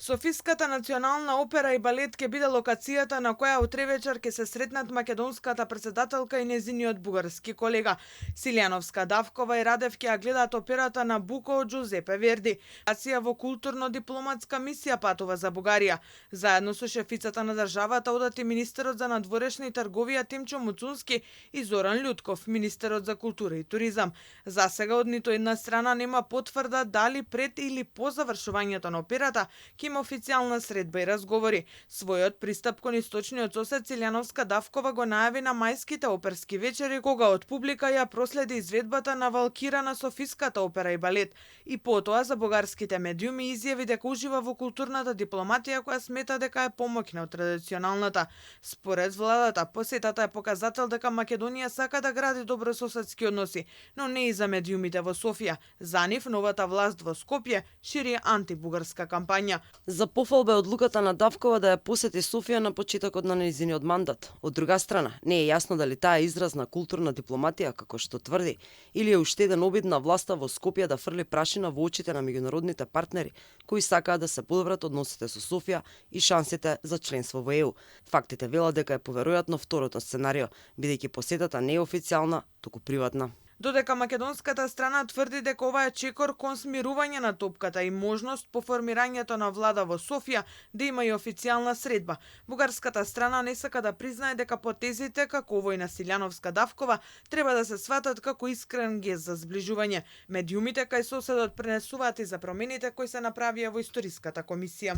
Софиската национална опера и балет ќе биде локацијата на која утре вечер ќе се сретнат македонската председателка и незиниот бугарски колега. Силјановска, Давкова и Радев ќе ја гледаат операта на Буко од Джузепе Верди. Асија во културно-дипломатска мисија патува за Бугарија. Заедно со шефицата на државата одат и министерот за надворешна и трговија Тимчо Муцунски и Зоран Љутков, министерот за култура и туризам. За сега од ниту една страна нема потврда дали пред или по завршувањето на операта ќе има официјална средба и разговори. Својот пристап кон источниот сосед Силјановска Давкова го најави на мајските оперски вечери, кога од публика ја проследи изведбата на Валкира на Софиската опера и балет. И потоа за бугарските медиуми изјави дека ужива во културната дипломатија која смета дека е помоќна од традиционалната. Според владата, посетата е показател дека Македонија сака да гради добрососедски односи, но не и за медиумите во Софија. За нив новата власт во Скопје шири антибугарска кампања. За пофал бе одлуката на Давкова да ја посети Софија на почетокот на нејзиниот мандат. Од друга страна, не е јасно дали таа е израз на културна дипломатија, како што тврди, или е уште еден обид на власта во Скопје да фрли прашина во очите на меѓународните партнери, кои сакаат да се подобрат односите со Софија и шансите за членство во ЕУ. Фактите велат дека е поверојатно второто сценарио, бидејќи посетата не е официјална, туку приватна. Додека македонската страна тврди дека ова е чекор кон смирување на топката и можност по формирањето на влада во Софија да има и официјална средба, бугарската страна не сака да признае дека потезите како овој на Силјановска Давкова треба да се сватат како искрен гест за зближување. Медиумите кај соседот пренесуваат и за промените кои се направија во историската комисија.